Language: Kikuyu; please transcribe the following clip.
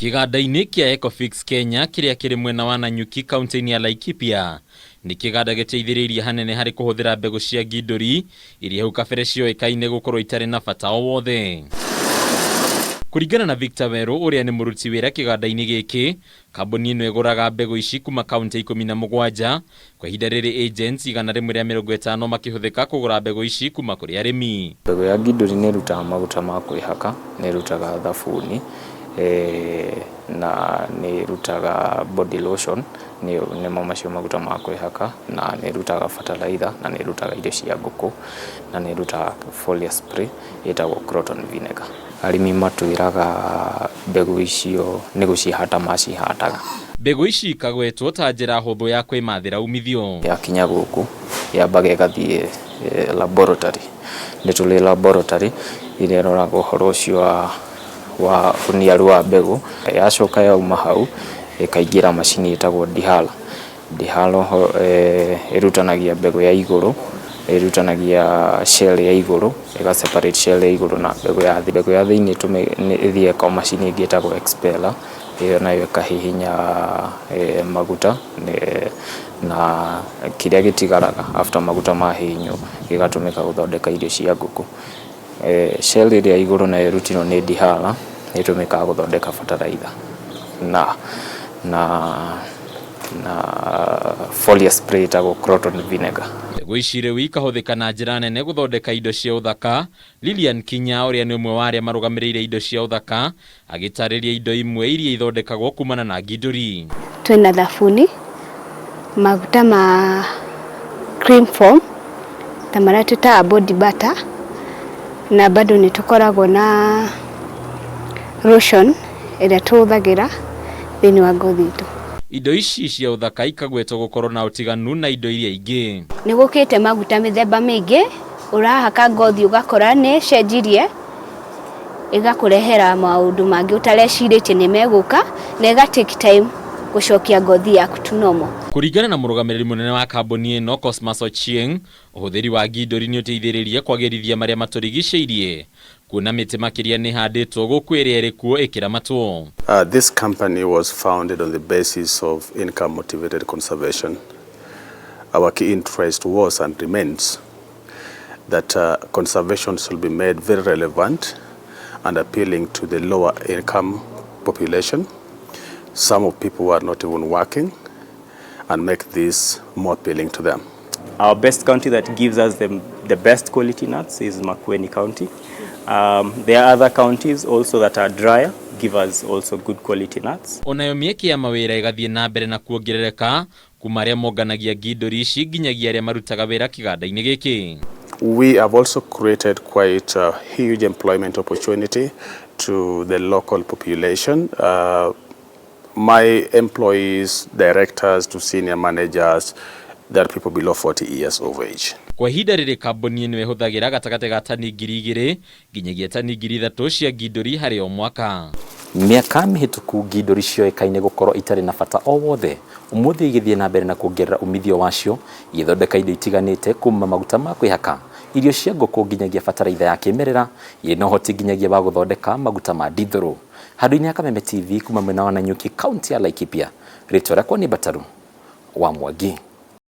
Kĩganda-inĩ kĩa Ecofix Kenya kĩrĩa kĩrĩ mwena wa Nanyuki kaunti-inĩ ya Laikipia nĩ kĩganda gĩteithĩrĩirie hanene harĩ kũhũthĩra mbegũ cia ngindũri iria hau kabere cioĩkaine gũkorwo itarĩ na bata o wothe. Kũringana na Victor Werũ ũrĩa nĩ mũruti wĩra kĩganda-inĩ gĩkĩ, kambuni ĩno ĩgũraga mbegũ ici kuma kaunti 17, kwa ihinda rĩrĩ agents 150 makĩhũthĩka kũgũra mbegũ ici kuma kũrĩ arĩmi. Mbegũ ya ngindũri nĩ ĩrutaga maguta ma kwĩhaka, nĩ ĩrutaga thabuni na nĩ ĩrutaga body lotion, nĩmo macio maguta ma kwĩhaka, na nĩ ĩrutaga fertilizer, na nĩ ĩrutaga irio cia ngũkũ, na nĩ ĩrutaga foliar spray ĩtagwo croton vinegar. Arĩmi matwĩraga mbegũ icio nĩ gũcihata macihataga. Mbegũ ici ikagwetwo ta njĩra hũthũ ya kwĩmathĩra umithio. Yakinya gũkũ yambaga ĩgathiĩ laboratory, nĩ tũrĩ laboratory ĩrĩa ĩroraga ũhoro ũcio wa ũniaru wa mbegũ. Yacoka yauma hau ĩkaingĩra macini ĩtagwo dehuller. Dehuller ĩrutanagia mbegũ ya igũrũ, ĩrutanagia shell ya igũrũ, ĩga separate shell ya igũrũ na mbegũ ya thĩ. Mbegũ ya thĩinĩ ĩthiaga kwa macini ĩngĩ ĩtagwo expeller, ĩyo nayo ĩkahihinya maguta na kĩrĩa gĩtigaraga after maguta mahihinywo gĩgatũmĩka gũthondeka irio cia ngũkũ. Shell ĩrĩa igũrũ nayo ĩrutirwo nĩ dehuller ĩtũmĩkaga gũthondeka fertilizer na foliar spray ĩtagwo croton vinegar. Mbegũ ici rĩu ikahũthĩka na njĩra nene gũthondeka indo cia ũthaka. Lilian Kinya ũrĩa nĩ ũmwe wa arĩa marũgamĩrĩire indo cia ũthaka agĩtarĩria indo imwe iria ithondekagwo kumana na ngindũri. Twĩna thabuni, maguta ma cream form ta marĩa twĩtaga body butter, na bado nĩ tũkoragwo na lotion ĩrĩa tũhũthagĩra thĩinĩ wa ngothi itũ. Indo ici cia ũthaka ikagwetwo gũkorwo na ũtiganu na indo iria ingĩ. Nĩ gũkĩte maguta mĩthemba mĩingĩ, ũrahaka ngothi ũgakora nĩ ĩcenjirie, ĩgakũrehera maũndũ mangĩ ũtarecirĩtie nĩ megũka, na ĩga take time gũcokia ngothi yaku to normal. Kũringana na mũrũgamĩrĩri mũnene wa kambuni ĩno Cosmas Ochieng, ũhũthĩri wa ngindũri nĩ ũteithĩrĩrie kwagĩrithia marĩa matũrigicĩirie, kuona mĩtĩ makĩria nĩ ĩhandĩtwo gũkũ ĩrĩa ĩrĩ kuo ĩkĩramatwo. This company was founded on the basis of income motivated conservation. Our key interest was and remains that conservation should be made very relevant and appealing to the lower income population, some of people who are not even working, and make this more appealing to them. Our best county that gives us the best quality nuts is Makueni County. There are other counties also that are drier, give us also good quality nuts. Onayo mĩeke ya mawĩra ĩgathiĩ na mbere na kuongerereka kuma arĩa monganagia ngindũri ici nginyagia arĩa marutaga wĩra kĩganda-inĩ gĩkĩ. We have also created quite a huge employment opportunity to the local population. My employees, directors to senior managers, there are people below 40 years of age. Kwa ihinda rĩrĩ kambuni ĩno ĩhũthagĩra gatagatĩ ga tani 2000 nginyagia tani 3000 cia ngindũri harĩ o mwaka. Mĩaka mĩhĩtũku ngindũri cioĩkaine gũkorwo itarĩ na bata o wothe, ũmũthĩ igĩthiĩ na mbere na kuongerera umithio wacio, igĩthondeka indo itiganĩte kuma maguta ma kwĩhaka, irio cia ngũkũ nginyagia bataraitha ya kĩmerera, ĩrĩ na ũhoti nginyagia wa gũthondeka maguta ma ndithũrũ. Handũ-inĩ ha Kameme TV kuma mwena wa Nanyuki kaunti ya Laikipia, rĩtwa rĩakwa nĩ Bataru wa Mwangi.